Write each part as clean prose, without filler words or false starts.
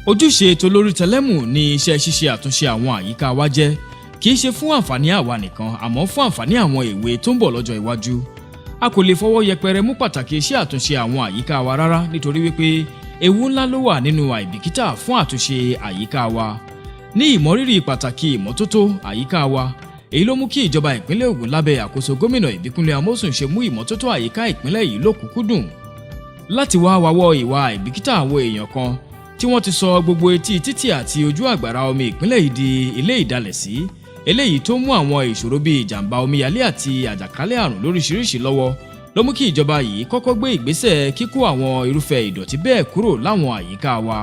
Ojúṣe tolórí tẹlẹ́mù ni iṣẹ́ ṣíṣe àtúnṣe àwọn àyíká wa jẹ́, kì í ṣe fún àǹfààní àwa nìkan, àmọ́ fún àǹfààní àwọn èwe tó ń bọ̀ lọ́jọ́ iwájú. A kò lè fọwọ́ yẹpẹrẹ mú pàtàkì iṣẹ́ àtúnṣe àwọn àyíká wa rárá, nítorí wípé ewu ńlá ló wà nínú àìbìkítà fún àtúnṣe àyíká wa. Ní ìmọrírì pàtàkì ìmọ́tótó àyíká wa, èyí ló mú kí ìjọba ìpínlẹ̀ Ògùn lábẹ́ àkóso gómìnà Ìbíkúnlé Amósùn ṣe mú ìmọ́tótó àyíká ìpínlẹ̀ yìí lókùnkúndùn láti wá wáwọ́ ìwà àìbìkítà àwọn èèyàn kan tí wọ́n ti sọ gbogbo etí títì àti ojú àgbàrá omi ìpínlẹ̀ yìí di ilé ìdalẹ̀sí, eléyìí tó mú àwọn ìṣòro bíi ìjàmbá omíyalé àti àjàkálẹ̀ àrùn lóríṣiríṣi lọ́wọ́, ló mú kí ìjọba yìí kọ́kọ́ gbé ìgbésẹ̀ kíkó àwọn irúfẹ́ ìdọ̀tí bẹ́ẹ̀ kúrò láwọn àyíká wa.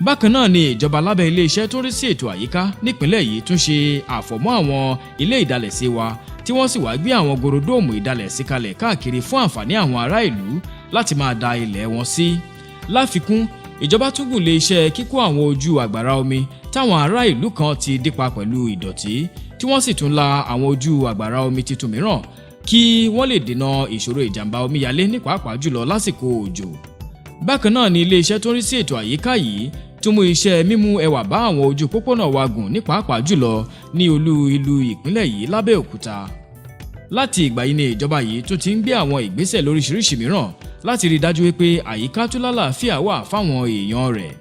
Bákan náà ni ìjọba lábẹ́ iléeṣẹ́ tó ń rí sí ètò àyíká nípìnlẹ̀ yìí tún ṣe àfọ̀mọ́ àwọn ilé ìdalẹ̀sí wa, tí wọ́n sì wá gbé àwọn gorodóòmù ìdalẹ̀sí kalẹ̀ káàkiri fún àǹfààní àwọn ará ìlú láti máa da ilẹ̀ wọn sí. Láfikún, ìjọba tún gùn lé iṣẹ́ kíkó àwọn ojú àgbàrá omi táwọn ará ìlú kan ti dípa pẹ̀lú ìdọ̀tí, tí wọ́n sì tún la àwọn ojú àgbàrá omi tuntun mìíràn kí wọ́n lè dènà ìṣòro ìjàmbá omíyalé, ní pàápàá jùlọ lásìkò òjò. Bákan náà ni iléeṣẹ́ tó ń rí sí ètò àyíká yìí tún mú iṣẹ́ mímú ẹwà bá àwọn ojú pópónà wa gùn, ní pàápàá jùlọ ní olú ìlú ìpínlẹ̀ yìí lábẹ́òkúta. Láti ìgbà yìí ni ìjọba yìí tún ti ń gbé àwọn ìgbésẹ̀ lóríṣiríṣi mìíràn láti rí i dájú wípé àyíká tó lálàáfíà wà fáwọn èèyàn rẹ̀.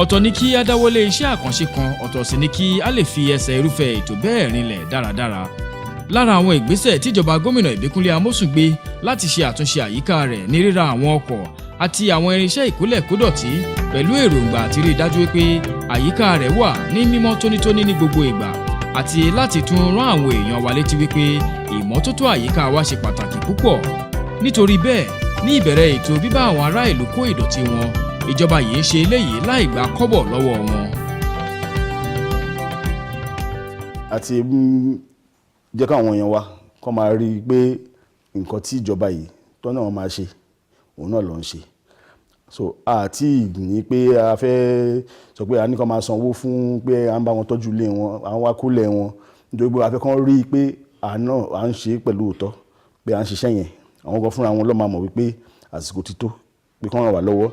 Ọ̀tọ̀ ni kí á dáwọ́lé iṣẹ́ àkànṣe kan, ọ̀tọ̀ sì ni kí á lè fi ẹsẹ̀ irúfẹ́ ètò bẹ́ẹ̀ rinlẹ̀ dáradára. Lára àwọn ìgbésẹ̀ tíjọba gómìnà Ìbíkúnlé Amósùn gbé láti ṣe àtúnṣe àyíká rẹ̀ ní ríra àwọn ọkọ̀ àti àwọn irinṣẹ́ ìkólẹ̀kódọ̀tí, pẹ̀lú èròǹgbà àti rí i dájú wípé àyíká rẹ̀ wà ní mímọ́ tónítóní ní gbogbo ìgbà, àti láti tún rán àwọn èèyàn wa létí wípé ìmọ́tótó àyíká wa ṣe pàtàkì púpọ̀. Nítorí bẹ́ẹ̀, ní ìbẹ̀rẹ̀ ètò bíbá àwọn ará ìlú kó ìdọ̀tí wọn, ìjọba yìí ń ṣe eléyìí láì gba kọ́bọ̀ lọ́wọ́ wọn. Àti jẹ́ káwọn èèyàn wa kọ́ máa rí i pé nǹkan tí ìjọba yìí tọ́nà wọn máa ṣe, òun náà ló ń ṣe. So àti ní pé a fẹ́ sọ pé a ní kó máa sanwó fún pé à ń bá wọn tọ́jú ilé wọn, à ń wá kólẹ̀ wọn, nítorí pé a fẹ́ kán rí i pé à náà à ń ṣe pẹ̀lú òótọ́, pé à ń ṣiṣẹ́ yẹn. Àwọn kan fúnra wọn ló máa mọ̀ wípé àsìkò ti tó pé kán ràn wá lọ́wọ́.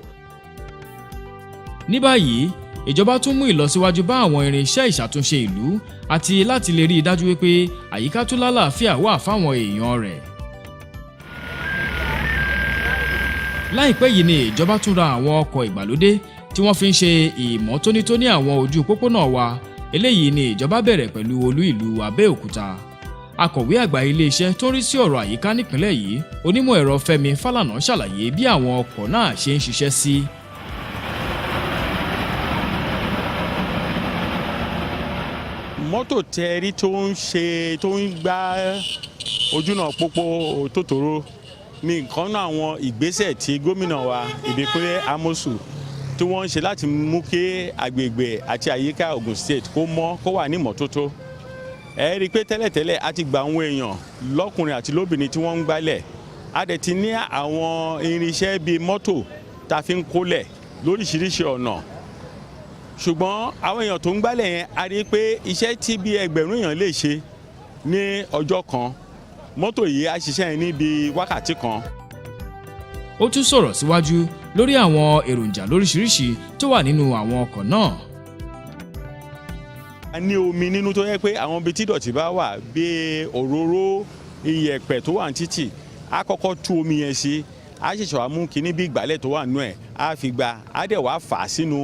Ní báyìí, ìjọba tún mú ìlọsíwájú bá àwọn irinṣẹ́ ìṣàtúnṣe ìlú àti láti lè rí i dájú wípé àyíká tó lálàáfíà wà fáwọn èèyàn rẹ̀. Láìpẹ́ yìí ni ìjọba tún ra àwọn ọkọ̀ ìgbàlódé tí wọ́n fi ń ṣe ìmọ́tónítóní àwọn ojú pópónà wa. Eléyìí ni ìjọba bẹ̀rẹ̀ pẹ̀lú olú ìlú Abẹ́òkúta. Akọ̀wé àgbà iléeṣẹ́ tó ń rí sí ọ̀rọ̀ àyíká nípìnlẹ̀ yìí, onímọ̀ ẹ̀rọ Fẹ́mi Fálànà, ṣàlàyé bí àwọn ọkọ̀ náà ṣe ń ṣiṣẹ́ sí. Mọ́tò tẹ́rí tó ń ṣe tó ń gbá ojúnà pópó tòtòrò ní nǹkan náà, àwọn ìgbésẹ̀ tí gómìnà wa Ìbíkúnlé Amósùn tí wọ́n ń ṣe láti mú kí agbègbè àti àyíká Ògùn State kó mọ́, kó wà ní ìmọ́tótó. Ẹ rí i pé tẹ́lẹ̀tẹ́lẹ̀, a ti gba àwọn èèyàn lọ́kùnrin àti lóbìnrin tí wọ́n ń gbálẹ̀. A dẹ̀ ti ní àwọn irinṣẹ́ bíi mọ́tò tá a fi ń kólẹ̀ lóríṣiríṣi ọ̀nà, ṣùgbọ́n àwọn èèyàn tó ń gbálẹ̀ yẹn, a rí i pé iṣẹ́ tí bí 1,000 èèyàn lè ṣe ní ọjọ́ kan, mọ́tò yìí á ṣiṣẹ́ yẹn ní bíi wákàtí kan. Ó tún sọ̀rọ̀ síwájú lórí àwọn èròjà lóríṣiríṣi tó wà nínú àwọn ọkọ̀ náà. A ní omi nínú tó yẹ pé àwọn ibi tí ìdọ̀tí bá wà, bíi òróró, iyẹ̀pẹ̀ tó wà ní títì, á kọ́kọ́ tú omi yẹn sí, á ṣẹ̀ṣẹ̀ wá mú kinní bí ìgbálẹ̀ tó wà nínú ẹ̀, á fi gba, á dẹ̀ wá fà á sínú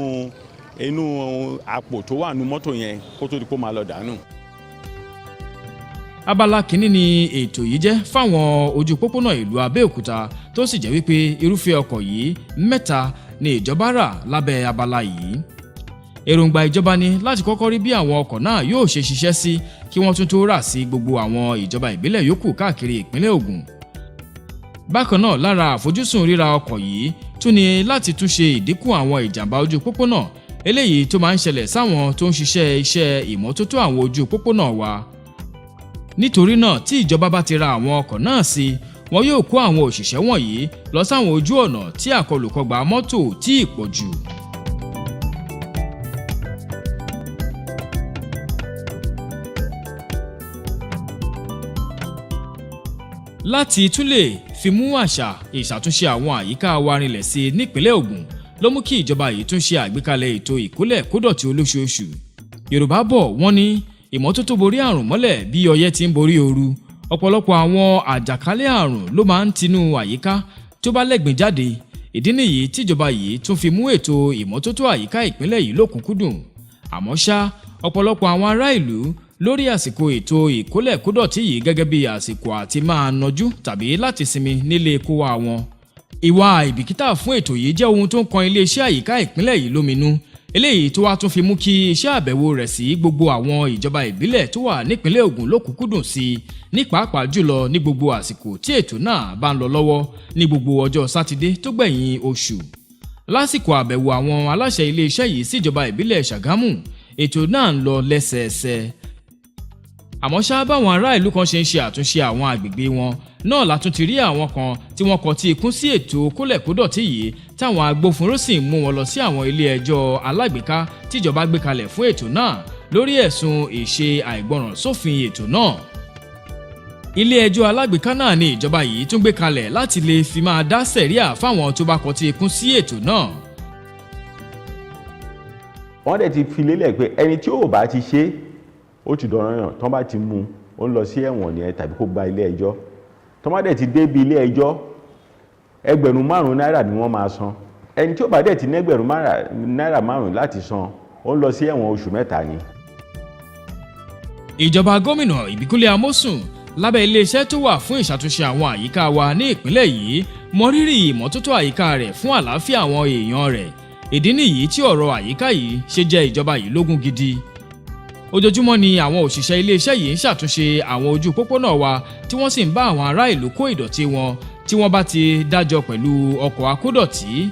inú àpò tó wà nínú mọ́tò yẹn kó tó di kó máa lọ dànù. Abala kìíní ni ètò yìí jẹ́ fáwọn ojú pópónà ìlú Abẹ́òkúta, tó sì jẹ́ wípé irúfẹ́ ọkọ̀ yìí mẹ́ta ni ìjọba rà lábẹ́ abala yìí. Èròǹgbà ìjọba ni láti kọ́kọ́ rí bí àwọn ọkọ̀ náà yóò ṣe ṣiṣẹ́ sí kí wọ́n tún tó rà sí gbogbo àwọn ìjọba ìbílẹ̀ yòókù káàkiri ìpínlẹ̀ Ògùn. Bákan náà, lára àfojúsùn ríra ọkọ̀ yìí tún ni láti tún ṣe ìdínkù àwọn ìjàmbá ojú pópónà eléyìí tó máa ń ṣẹlẹ̀ sáwọn tó ń ṣiṣẹ́ iṣẹ́ ìmọ́tótó àwọn ojú pópónà wa. Nítorí náà, tí ìjọba bá ti ra àwọn ọkọ̀ náà sí, wọn yóò kó àwọn òṣìṣẹ́ wọ̀nyí lọ sáwọn ojú ọ̀nà tí àkọlùkọgbà mọ́tò tí ì pọ̀ jù. Láti tún lè fi mú àṣà ìṣàtúnṣe àwọn àyíká wa rinlẹ̀ sí i nípínlẹ̀ Ògùn ló mú kí ìjọba yìí tún ṣe àgbékalẹ̀ ètò ìkólẹ̀ kódọ̀tí olóṣooṣù. Yorùbá bọ̀, wọ́n ní ìmọ́tótó borí àrùn mọ́lẹ̀ bí ọyẹ́ ti ń borí ooru. Ọ̀pọ̀lọpọ̀ àwọn àjàkálẹ̀ àrùn ló máa ń tinú àyíká tó bá lẹ́gbìn jáde. Ìdí nìyí tíjọba yìí tún fi mú ètò ìmọ́tótó àyíká ìpínlẹ̀ yìí lókùnkúndùn. Àmọ́ ṣá, ọ̀pọ̀lọpọ̀ àwọn ará ìlú lórí àsìkò ètò ìkólẹ̀kódọ̀tí yìí gẹ́gẹ́ bí àsìkò àti máa nọjú tàbí láti sinmi nílé kówá wọn. Ìwà àìbìkítà fún ètò yìí jẹ́ ohun tó ń kan iléeṣẹ́ àyíká ìpínlẹ̀ yìí lóminú, eléyìí tó wá tún fi mú kí iṣẹ́ àbẹ̀wò rẹ̀ sí gbogbo àwọn ìjọba ìbílẹ̀ tó wà nípínlẹ̀ Ògùn lókùnkúndùn sí i, ní pàápàá jùlọ ní gbogbo àsìkò tí ètò náà bá ń lọ lọ́wọ́ ní gbogbo ọjọ́ Sátidé tó gbẹ̀yìn oṣù. Lásìkò àbẹ̀wò àwọn aláṣẹ iléeṣẹ́ yìí síjọba ìbílẹ̀ Ṣàgámù, ètò náà ń lọ lẹ́sẹẹsẹ. Àmọ́ ṣá, báwọn ará ìlú kan ṣe ń ṣe àtúnṣe àwọn àgbègbè wọn náà la tún ti rí àwọn kan tí wọ́n kọtí ikún sí ètò kólẹ̀kódọ̀tí yìí, táwọn agbófinró sì ń mú wọn lọ sí àwọn ilé ẹjọ́ alágbèéká tíjọba gbé kalẹ̀ fún ètò náà lórí ẹ̀sùn ìṣe àìgbọràn sófin ètò náà. Ilé ẹjọ́ alágbèéká náà ni ìjọba yìí tún gbé kalẹ̀ láti lè fi máa dá sẹ̀ríà fáwọn tó bá kọtí ikún sí ètò náà. Wọ́n dẹ̀ ti fi lélẹ̀ pé ẹni tí ò bá ti ṣe é, ó ti dọ̀rọ̀ yàn. Tán bá ti mú un, ó ń lọ sí ẹ̀wọ̀n nìyẹn tàbí kó gba ilé ẹjọ́. Tán bá dẹ̀ ti débi ilé ẹjọ́, 5,000 náírà ni wọ́n máa san. Ẹni tí ó bá dẹ̀ ti ní 5,000 náírà láti san, ó ń lọ sí ẹ̀wọ̀n oṣù 3 ni. Ìjọba gómìnà Ìbíkúnlé Amósùn lábẹ́ iléeṣẹ́ tó wà fún ìṣàtúnṣe àwọn àyíká wa ní ìpínlẹ̀ yìí mọrírì ìmọ́tótó àyíká rẹ̀ fún àlàáfíà àwọn èèyàn rẹ̀. Ìdí nìyí tí ọ̀rọ̀ àyíká yìí ṣe jẹ́ ìjọba yìí lógún gidi. Ojoojúmọ́ ni àwọn òṣìṣẹ́ iléeṣẹ́ yìí ń ṣàtúnṣe àwọn ojú pópónà wa, tí wọ́n sì ń bá àwọn ará ìlú kó ìdọ̀tí wọn tí wọ́n bá ti dájọ́ pẹ̀lú ọkọ̀ akódọ̀tí.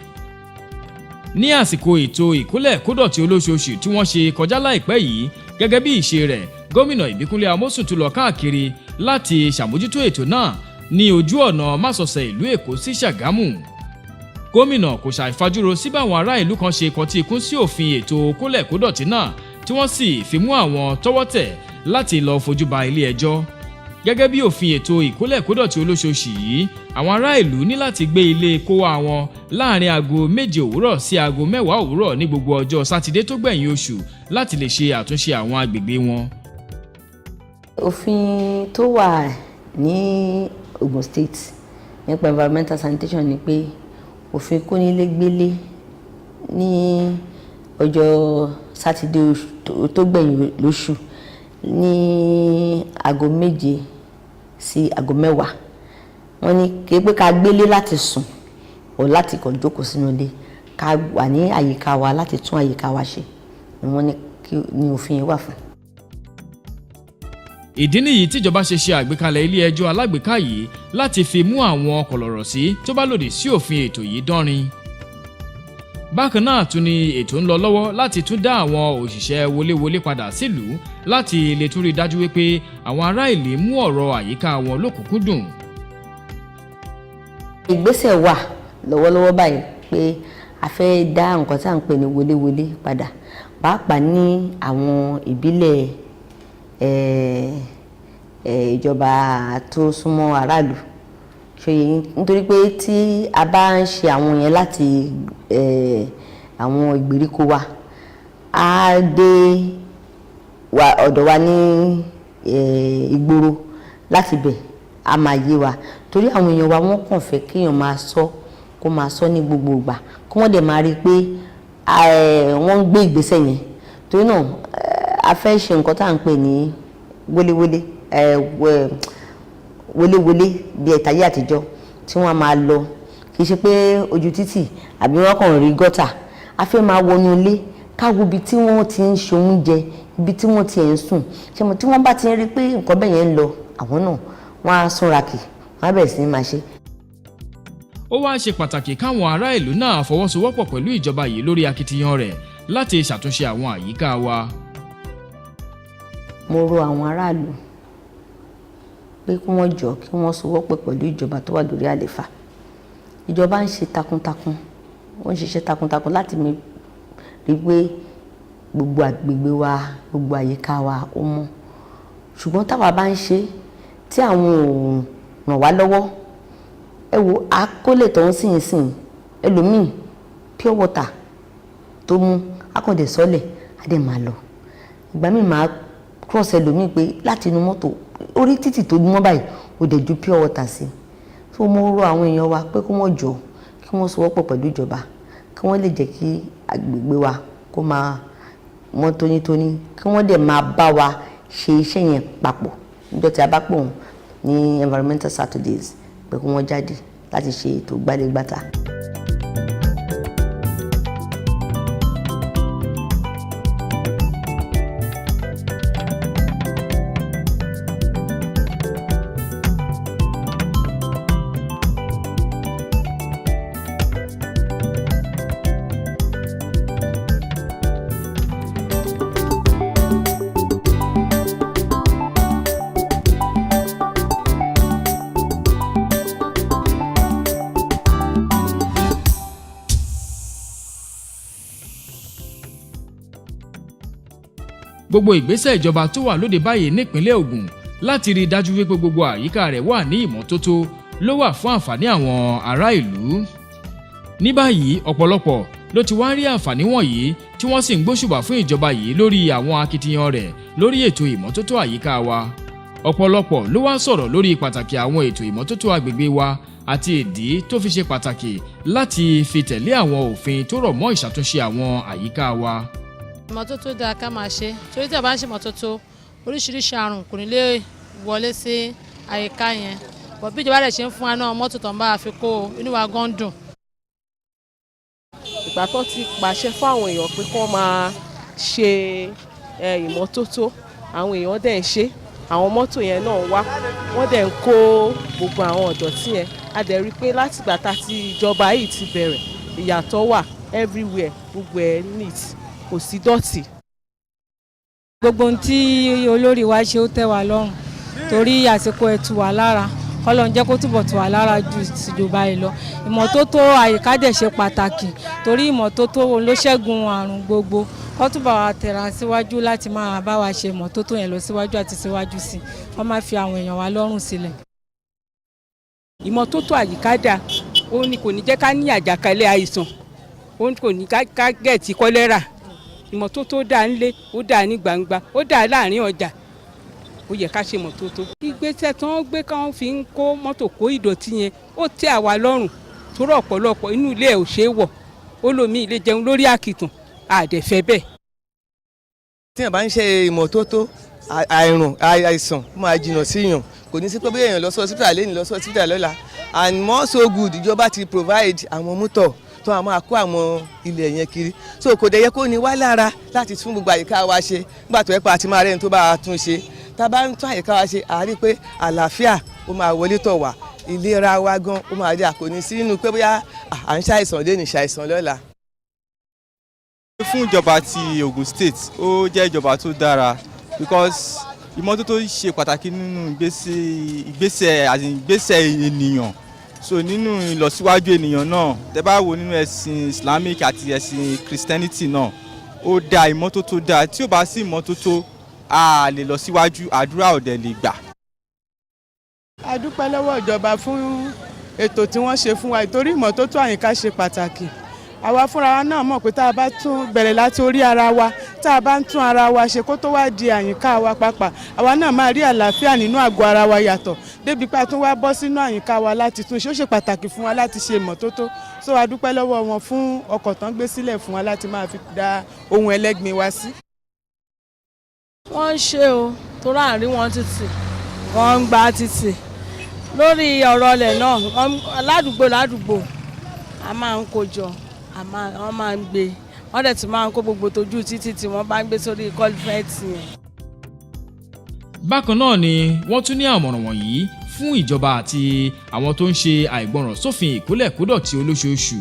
Ní àsìkò ètò ìkólẹ̀ kódọ̀tí olóṣooṣù tí wọ́n ṣe kọjá láìpẹ́ yìí, gẹ́gẹ́ bí ìṣe rẹ̀, gómìnà Ìbíkúnlé Amósùn tún lọ káàkiri láti ṣàmójútó ètò náà ní ojú ọ̀nà másọsẹ̀ ìlú Èkó sí Ṣàgámù. Gómìnà kò ṣàìfajúro sí báwọn ará ìlú kan ṣe kọtí ikún sí òfin ètò kólẹ̀kódọ̀tí náà, tí wọ́n sì fi mú àwọn tọ́wọ́ tẹ̀ láti lọ fojú ba ilé ẹjọ́. Gẹ́gẹ́ bí òfin ètò ìkólẹ̀kódọ̀tí olóṣooṣù yìí, àwọn ará ìlú ní láti gbé ilé kówá wọn láàrin aago 7 òwúrọ̀ sí aago 10 òwúrọ̀ ní gbogbo ọjọ́ Sátidé tó gbẹ̀yìn oṣù láti lè ṣe àtúnṣe àwọn agbègbè wọn. Òfin tó wà ní Ogun State nípa environmental sanitation ni pé òfin kónílégbélé ní ọjọ́ Sátidé tó gbẹ̀yìn lóṣù ní aago 7 sí aago 10. Wọ́n ní kí pé ká gbélé láti sùn ọ̀, láti kàn jókòó sínú ilé, ká wà ní àyíká wa láti tún àyíká wa ṣe ni wọ́n ní kí ni òfin yẹn wà fún. Ìdí nìyí tíjọba ṣe ṣe àgbékalẹ̀ ilé ẹjọ́ alágbèéká yìí láti fi mú àwọn kọ̀lọ̀rọ̀ sí tó bá lòdì sí òfin ètò yìí dánrin. Bákan náà tún ni ètò ń lọ lọ́wọ́ láti tún dá àwọn òṣìṣẹ́ wọléwọlé padà sílùú láti lè tún rí i dájú wípé àwọn ará ìlú mú ọ̀rọ̀ àyíká wọn lókùnkúndùn. Ìgbésẹ̀ wà lọ́wọ́lọ́wọ́ báyìí pé a fẹ́ dá nǹkan tí à ń pè ní wọléwọlé padà, pàápàá ní àwọn ìbílẹ̀ ìjọba tó súnmọ́ aráàlú ṣòye yín, nítorí pé tí a bá ń ṣe àwọn yẹn láti àwọn ìgbèríko wa á dé ọ̀dọ̀ wa ní ìgboro, láti bẹ̀ á máa yé wa, torí àwọn èèyàn wa, wọ́n kàn fẹ́ kéèyàn máa sọ, kó máa sọ ní gbogbo ìgbà, kí wọ́n dẹ̀ máa rí i pé wọ́n ń gbé ìgbésẹ̀ yẹn. Torí náà, a fẹ́ ṣe nǹkan tá à ń pè ní wéléwélé, wéléwélé bí ẹ̀tàyé àtijọ́ tí wọ́n á máa lọ. Kì í ṣe pé ojú títì àbí wọ́n kàn rí gọ́tà, a fẹ́ máa wọnú ilé. Ká wo ibi tí wọ́n ti ń ṣe oúnjẹ, ibi tí wọ́n ti ń sùn. Ṣe mo tí wọ́n bá ti ń rí pé nǹkan bẹ́ẹ̀ yẹn ń lọ, àwọn náà wọ́n á súnra kì, wọ́n á bẹ̀rẹ̀ sí ní máa ṣe. Ó wá ṣe pàtàkì káwọn ará ìlú náà fọwọ́sowọ́pọ̀ pẹ̀lú ìjọba yìí lórí akitiyan rẹ̀ láti ṣàtúnṣe àwọn àyíká wa. Mo rọ àwọn aráàlú pé kí wọ́n jọ, kí wọ́n sowọ́pọ̀ pẹ̀lú ìjọba tó wà lórí àléfà. Ìjọba ń ṣe takuntakun, wọ́n ń ṣiṣẹ́ takuntakun láti mi rí pé gbogbo àgbègbè wa, gbogbo àyíká wa ó mọ́. Ṣùgbọ́n táwa bá ń ṣe tí àwọn ò ràn wá lọ́wọ́, ẹ wo akólè tó ń sìn sìn, ẹlòmíì pure water tó mú akọ̀dẹ̀ sọ́lẹ̀, á dẹ̀ máa lọ. Ìgbà míì máa cross ẹlòmíì pé láti inú mọ́tò orí títì tó mọ́ báyìí, ó dẹ̀ ju pure water sí. So mo rọ àwọn èèyàn wa pé kí wọ́n jọ, kí wọ́n sowọ́pọ̀ pẹ̀lú ìjọba, kí wọ́n lè jẹ́ kí agbègbè wa kó máa mọ́ tónítóní, kí wọ́n dẹ̀ máa bá wa ṣe iṣẹ́ yẹn papọ̀ níjọ́ tí a bá pò wọ́n ní environmental Saturdays pé kí wọ́n jáde láti ṣe ètò gbálégbátà. Gbogbo ìgbésẹ̀ ìjọba tó wà lóde báyìí nípínlẹ̀ Ògùn láti rí i dájú wípé gbogbo àyíká rẹ̀ wà ní ìmọ́tótó ló wà fún àǹfààní àwọn ará ìlú. Ní báyìí, ọ̀pọ̀lọpọ̀ ló ti wá ń rí àǹfààní wọ̀nyí tí wọ́n sì ń gbóṣùbà fún ìjọba yìí lórí àwọn akitiyan rẹ̀ lórí ètò ìmọ́tótó àyíká wa. Ọ̀pọ̀lọpọ̀ ló wá sọ̀rọ̀ lórí pàtàkì àwọn ètò ìmọ́tótó agbègbè wa àti ìdí tó fi ṣe pàtàkì láti fi tẹ̀lé àwọn òfin tó rọ̀ mọ́ ìṣàtúnṣe àwọn àyíká wa. Ìmọ́tótó dáa ká máa ṣe, torí tí a bá ń ṣe ìmọ́tótó, oríṣiríṣi àrùn kò ní lè wọlé sí àyíká yẹn. Bọ̀ bí ìjọba rẹ̀ ṣe ń fún wa náà mọ́tò tó ń bá wa fi kó o, inú wa gan dùn. Ìgbà tó ti pàṣẹ fáwọn èèyàn pé kó máa ṣe ìmọ́tótó, àwọn èèyàn dẹ̀ ń ṣe. Àwọn mọ́tò yẹn náà wá, wọ́n dẹ̀ ń kó gbogbo àwọn ìdọ̀tí yẹn. A dẹ̀ rí i pé látìgbà tá ti ìjọba yìí ti bẹ̀rẹ̀, ìyàtọ̀ wà everywhere, gbogbo ẹ̀ neat, kò sí dọ̀tí. Gbogbo ohun tí olórí wa ṣe, ó tẹ́ wa lọ́rùn torí àsìkò ẹ̀ tù wá lára. Kọ́lọ́n jẹ́ kó túbọ̀ tù wá lára ju jù báyìí lọ. Ìmọ́tótó àyíká dẹ̀ ṣe pàtàkì torí ìmọ́tótó ló ṣẹ́gun àrùn gbogbo. Kó túbọ̀ wá tẹ̀ra síwájú láti máa bá wa ṣe ìmọ́tótó yẹn lọ síwájú àti síwájú sí i, wọ́n má fi àwọn èèyàn wa lọ́rùn sílẹ̀. Ìmọ́tótó àyíká dà, ó ní kò ní jẹ́ ká ní àjàkálẹ̀ àìsàn, ó ní kò ní ká get kọ́lẹ́rà. Ìmọ́tótó dà ńlé, ó dà ní gbangba, ó dà láàrin ọjà. Ó yẹ ká ṣe ìmọ́tótó. Ìgbésẹ̀ tí wọ́n gbé káwọn fi ń kó mọ́tò kó ìdọ̀tí yẹn, ó tẹ́ àwa lọ́rùn torí ọ̀pọ̀lọpọ̀ inú ilé ẹ̀ ò ṣeé wọ̀, ó lómi ilé jẹun lórí àkìtàn, àdẹ̀fẹ́ bẹ́ẹ̀. Tí èèyàn bá ń ṣe ìmọ́tótó, àìrùn àìsàn máa jìnnà sí yàn. Kò ní sí pé bóyá èèyàn lọ sí hospital lẹ́yìn, lọ sí hospital lọ́la. And more so good, ìjọba ti provide àwọn mọ́tò tó àwọn máa kó àwọn ilẹ̀ yẹn kiri, so kò dẹ̀ yẹ kó ní wá lára láti tún gbogbo àyíká wa ṣe nígbà tó yẹ pé àti máa rẹ́ni tó bá a tún ṣe. Tá a bá ń tún àyíká wa ṣe, à rí pé àlàáfíà ó máa wọlé tọ̀ wá, ìlera wa gan ó máa dé, àkòní sínú pé bóyá à ń ṣàìsàn lé ní ṣàìsàn lọ́la. Fún ìjọba ti Ogun State, ó jẹ́ ìjọba tó dára because ìmọ́tótó ṣe pàtàkì nínú ìgbésẹ̀ àti ìgbésẹ̀ ènìyàn. So nínú ìlọsíwájú ènìyàn náà, tẹ́ bá wo nínú ẹ̀sìn Islamic àti ẹ̀sìn Christianity náà, ó dáa, ìmọ́tótó dáa. Tí ó bá sí ìmọ́tótó, a lè lọ síwájú, àdúrà ò dẹ̀ lè gbà. A dúpẹ́ lọ́wọ́ ìjọba fún ètò tí wọ́n ṣe fún wa, ìtorí ìmọ́tótó àyíká ṣe pàtàkì. Àwa fúnra wa náà mọ̀ pé tá a bá tún bẹ̀rẹ̀ láti orí ara wa, tá a bá ń tún ara wa ṣe kó tó wá di àyíká wa pàápàá, àwa náà máa rí àlàáfíà nínú àgọ́ ara wa yàtọ̀ débi pé a tún wá bọ́ sínú àyíká wa láti tún ṣe. Ó ṣe pàtàkì fún wa láti ṣe ìmọ́tótó. So a dúpẹ́ lọ́wọ́ wọn fún ọkọ̀ tán gbé sílẹ̀ fún wa láti máa fi da ohun ẹlẹ́gbin wa sí. Wọ́n ń ṣe o, torí àárín wọn títì, wọ́n ń gba títì. Lórí ọ̀rọ̀ ilẹ̀ náà, ládùúgbò ládùúgbò, a máa ń kó jọ, wọ́n máa ń gbé. Wọ́n dẹ̀ tún máa ń kó gbogbo tójú títì tí wọ́n bá ń gbé sórí culvert yẹn. Bákan náà ni wọ́n tún ní àmọ̀ràn wọ̀nyí fún ìjọba àti àwọn tó ń ṣe àìgbọràn sófin ìkólẹ̀kódọ̀tí olóṣooṣù.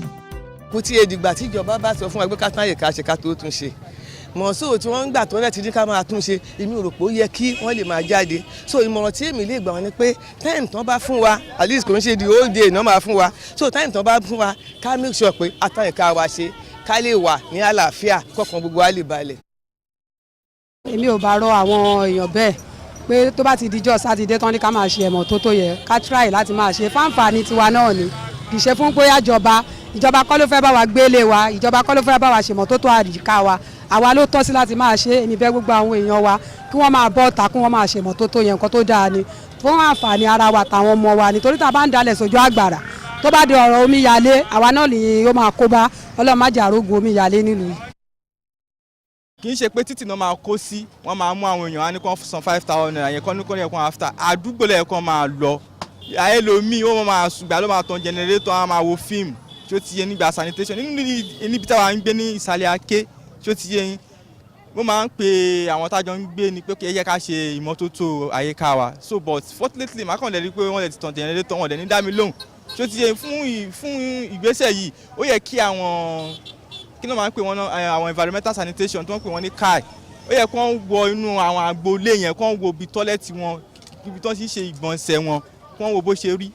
Kò tí ì dìgbà tí ìjọba bá sọ fún wa pé ká tún àyíká ṣe ká tó tún ṣe mọ̀ọ́sọ́ tí wọ́n ń gbà tó ń ti ní ká máa tún ṣe, èmi ò rò pé ó yẹ kí wọ́n lè máa jáde. So ìmọ̀ràn tí èmi lè gbà wọ́n ni pé time tán bá fún wa, at least kò ń ṣe the whole day náà máa fún wa, so time tán bá fún wa, ká make sure pé a tún àyíká wa ṣe, ká lè wà ní àlàáfíà, kọ́kàn gbogbo wa lè balẹ̀. Èmi ò bá rọ àwọn èèyàn bẹ́ẹ̀ pé tó bá ti dijọ́ Sátidé tán ní ká máa ṣe ìmọ́tótó yẹ, ká try láti máa ṣe fáǹfààní tiwa náà ni. Kì í ṣe fún pé àjọba, ìjọba kọ́ ló fẹ́ bá wa gbélé wa, ìjọba kọ́ ló fẹ́ bá wa ṣèmọ́tótó àyíká wa, àwa ló tọ́ sí láti máa ṣe. Èmi bẹ̀ gbogbo àwọn èèyàn wa kí wọ́n máa bọ́ ta, kí wọ́n máa ṣèmọ́tótó yẹn. Nǹkan tó dáa ni fún àǹfààní ara wa àtàwọn ọmọ wa, nítorí tá a bá ń dalẹ̀ sójú àgbàrá, tó bá di ọ̀rọ̀ omi yalé, àwa náà ni ó máa kó bá. Ọlọ́run má jẹ́ àrógun omi yalé nílùú yìí. Kì í ṣe pé títì náà máa kó sí, wọ́n máa mú àwọn èèyàn á ní kó san ₦5,000 yẹn kọ́ ní kó ní ẹ̀kọ́ after àdúgbò lẹ́ẹ̀kan máa lọ. Ẹlòmíì ó máa sùgbà ló máa tan generator, á máa wo fíìmù tí ó ti yé nígbà sanitation nínú níbi táwa ń gbé ní ìsàlẹ̀ Aké tí ó ti yé yín. Mo máa ń pe àwọn tájọ ń gbé ni pé kí ẹ jẹ́ ká ṣe ìmọ́tótó àyíká wa. So but fortunately, màá kàn lè rí i pé wọ́n lè ti tan generator, wọn dẹ̀ ní dá mi lóhùn tí ó ti yé. Fún ìgbésẹ̀ yìí, ó yẹ kí àwọn, kí ló máa ń pè wọ́n náà, àwọn environmental sanitation tí wọ́n pè wọ́n ní CAI, ó yẹ kó ń wọ inú àwọn agboolé yẹn, kó ń wo ibi toilet wọn, ibi tó ń ṣe ìgbọ̀nsẹ̀ wọn, kó ń wo bó ṣe rí.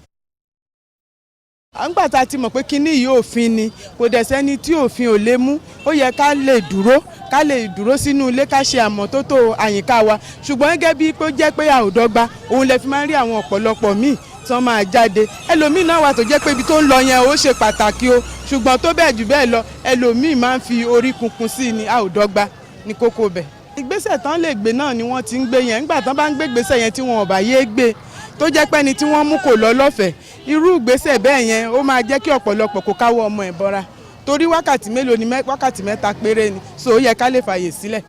À ń gbà tá a ti mọ̀ pé kinní yìí òfin ni, kò dẹ̀ sẹ́ni tí òfin ò lè mú. Ó yẹ ká lè dúró, ká lè dúró sínú ilé, ká ṣe àmọ́tótó àyíká wa. Ṣùgbọ́n gẹ́gẹ́ bí pé ó jẹ́ pé a ò dọ́gba, òun lè fi máa ń rí àwọn ọ̀pọ̀lọpọ̀ míì tí wọ́n máa jáde. Ẹlòmíì náà wà tó jẹ́ pé ibi tó ń lọ yẹn ó ṣe pàtàkì o, ṣùgbọ́n tó bẹ́ẹ̀ jù bẹ́ẹ̀ lọ, ẹlòmíì máa ń fi orí kunkun sí ni. A ò dọ́gba ní kókó bẹ̀. Ìgbésẹ̀ tán lè gbé náà ni wọ́n ti ń gbé yẹn. Nígbà tán bá ń gbé ìgbésẹ̀ yẹn, tí wọn ò bá yé gbé, tó jẹ́ pé ẹni tí wọ́n mú kò lọ lọ́fẹ̀ẹ́, irú ìgbésẹ̀ bẹ́ẹ̀ yẹn ó máa jẹ́ kí ọ̀pọ̀lọpọ̀ kó káwọ́ ọmọ ẹ̀ bọ́ra, torí wákàtí mélòó ni? Wákàtí 3 péré ni, so ó yẹ ká lè fààyè sílẹ̀.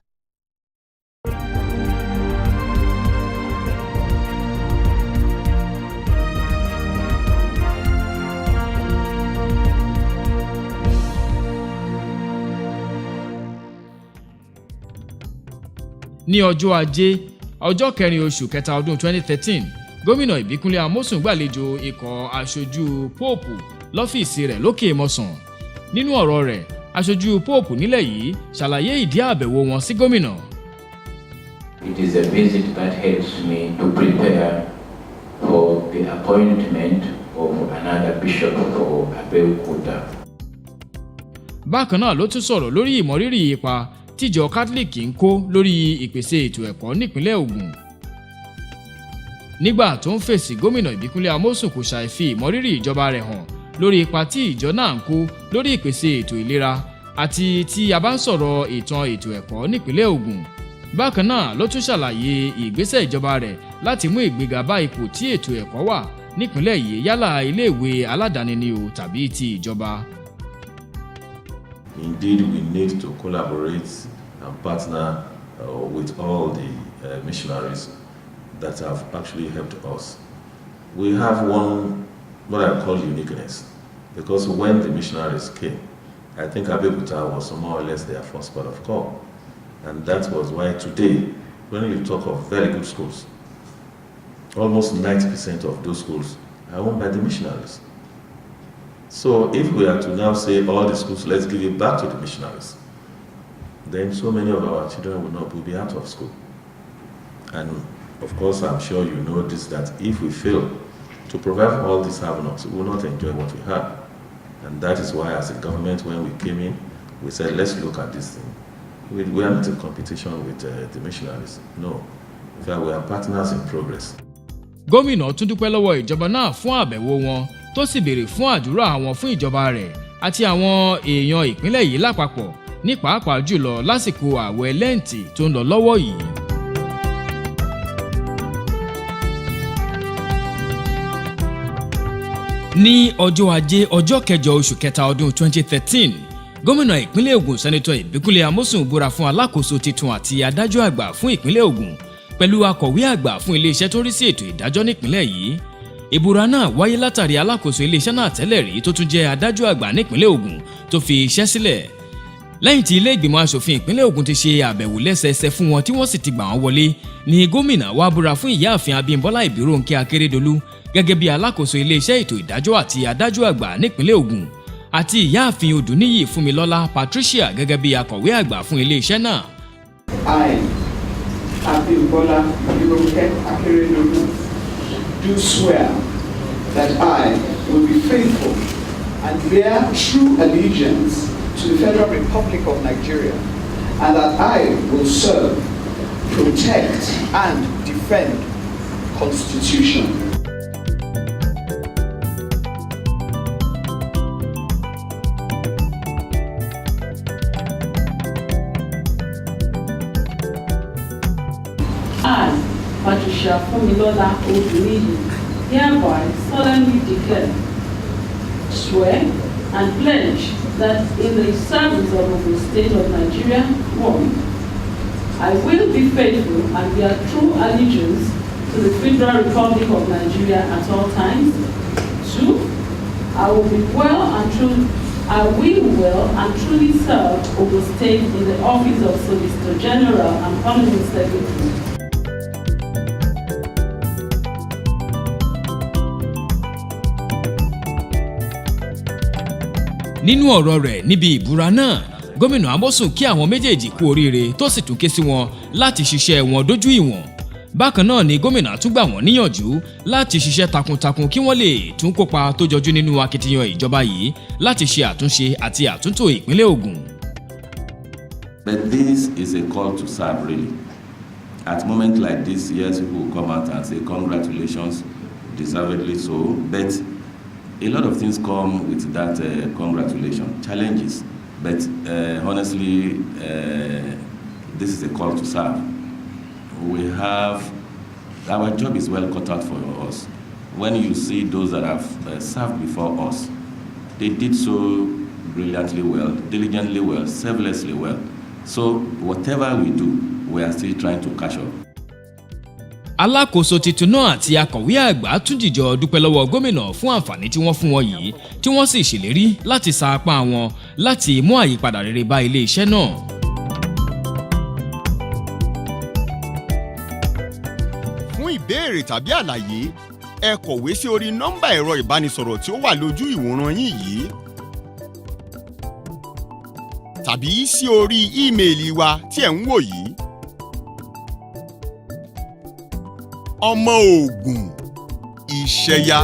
Ní ọjọ́ Ajé, ọjọ́ kẹrin oṣù kẹta ọdún 2013, gómìnà Ìbíkúnlé Amósùn gbàlejò ikọ̀ aṣojú Póòpù lọ́fíìsì rẹ̀ lókè Mọ́sàn. Nínú ọ̀rọ̀ rẹ̀, aṣojú Póòpù nílẹ̀ yìí ṣàlàyé ìdí àbẹ̀wò wọn sí gómìnà. It is a visit that helps me to prepare for the appointment of another bishop for Abeokuta. Bákan náà ló tún sọ̀rọ̀ lórí ìmọrírì ipa tíjọ Kátólíìkì ń kó lórí ìpèsè ètò ẹ̀kọ́ nípínlẹ̀ Ògùn. Nígbà tó ń fèsì, gómìnà Ìbíkúnlé Amósùn kò ṣàì fi ìmọrírì ìjọba rẹ̀ hàn lórí ipa tí ìjọ náà ń kó lórí ìpèsè ètò ìlera àti tí a bá ń sọ̀rọ̀ ìtàn ètò ẹ̀kọ́ nípínlẹ̀ Ògùn. Bákan náà ló tún ṣàlàyé ìgbésẹ̀ ìjọba rẹ̀ láti mú ìgbéga bá ipò tí ètò ẹ̀kọ́ wà nípínlẹ̀ yìí, yálà iléèwé aládàáni ni o tàbí ti ìjọba. Indeed, we need to collaborate and partner with all the missionaries that have actually helped us. We have one, what I call uniqueness, because when the missionaries came, I think Abeokuta was more or less their first port of call. And that was why today, when you talk of very good schools, almost 90% of those schools are owned by the missionaries. So if we are to now say all the schools, let's give it back to the missionaries, then so many of our children will not will be out of school. And of course, I'm sure you know this, that if we fail to provide all these have-nots, we will not enjoy what we have. And that is why, as a government, when we came in, we said, let's look at this thing. We are not in competition with the missionaries. No. In fact, we are partners in progress. Gómìnà tún dúpẹ́ lọ́wọ́ ìjọba náà fún àbẹ̀wò wọn, tó sì béèrè fún àdúrà àwọn fún ìjọba rẹ̀ àti àwọn èèyàn ìpínlẹ̀ yìí lápapọ̀, ní pàápàá jùlọ lásìkò ààwẹ̀ Lẹ́ǹtì tó ń lọ lọ́wọ́ yìí. Ní ọjọ́ Ajé, ọjọ́ kẹjọ oṣù kẹta ọdún 2013, gómìnà ìpínlẹ̀ Ògùn, Sẹ́nitọ́ Ìbíkúnlé Amósùn, búra fún alákòóso tuntun àti adájọ́ àgbà fún ìpínlẹ̀ Ògùn pẹ̀lú akọ̀wé àgbà fún iléeṣẹ́ tó ń rí sí ètò ìdájọ́ nípínlẹ̀ yìí. Ìbúra náà wáyé látàrí alákòóso iléeṣẹ́ náà tẹ́lẹ̀ rí, tó tún jẹ́ adájọ́ àgbà nípínlẹ̀ Ògùn, tó fi iṣẹ́ sílẹ̀. Lẹ́yìn tí ilé ìgbìmọ̀ asòfin ìpínlẹ̀ Ògùn ti ṣe àbẹ̀wò lẹ́sẹẹsẹ fún wọn tí wọ́n sì ti gbà wọ́n wọlé ní gómìnà wá búra fún ìyáàfin Abímbọ́lá Ìbírónkẹ́ Akérédolú gẹ́gẹ́ bí alákòóso iléeṣẹ́ ètò ìdájọ́ àti adájọ́ àgbà nípínlẹ̀ Ògùn àti ìyáàfin Odùníyì Fúnmilọ́lá Patricia gẹ́gẹ́ bí akọ̀wé àgbà fún iléeṣẹ́ náà. I, Abimbola Ibironke Akeredolu, do swear that I will be faithful and bear true allegiance to the Federal Republic of Nigeria, and that I will serve, protect, and defend Constitution. I, Patricia Fumilola Oduniyi, hereby solemnly declare, swear, and pledge that in the service of Ogun State of Nigeria, 1, I will be faithful and bear true allegiance to the Federal Republic of Nigeria at all times. 2, I will well and truly serve Ogun State in the office of Solicitor General and Permanent Secretary. Nínú ọ̀rọ̀ rẹ̀ níbi ìbúra náà, gómìnà Amosun kí àwọn méjèèjì kú oríire tó sì tún ké sí wọn láti ṣiṣẹ́ wọn dójú ìwọ̀n. Bákan náà ni gómìnà tún gbà wọ́n níyànjú láti ṣiṣẹ́ takuntakun kí wọ́n lè tún kópa tó jọjú nínú akitiyan ìjọba yìí láti ṣe àtúnṣe àti àtúntò ìpínlẹ̀ Ògùn. But this is a call to serve, really. At moment like this, yes, people will come out and say congratulations, deservedly so, but a lot of things come with that congratulation, challenges. But honestly, this is a call to serve. Our job is well cut out for us. When you see those that have served before us, they did so brilliantly well, diligently well, selflessly well. So whatever we do, we are still trying to catch up. Alákòóso tuntun náà àti akọ̀wé àgbà tún jìjọ dúpẹ́ lọ́wọ́ gómìnà fún àǹfààní tí wọ́n fún wọn yìí tí wọ́n sì ṣèlérí láti sa apá wọn láti mú àyípadà rere bá ilé iṣẹ́ náà. Fún ìbéèrè tàbí àlàyé, ẹ kọ̀wé sí orí nọ́mbà ẹ̀rọ ìbánisọ̀rọ̀ tí ó wà lójú ìwòran yín yìí tàbí sí orí ímeèlì wa tí ẹ̀ ń wò yìí. Ọmọ Ògùn, iṣẹ́ yá.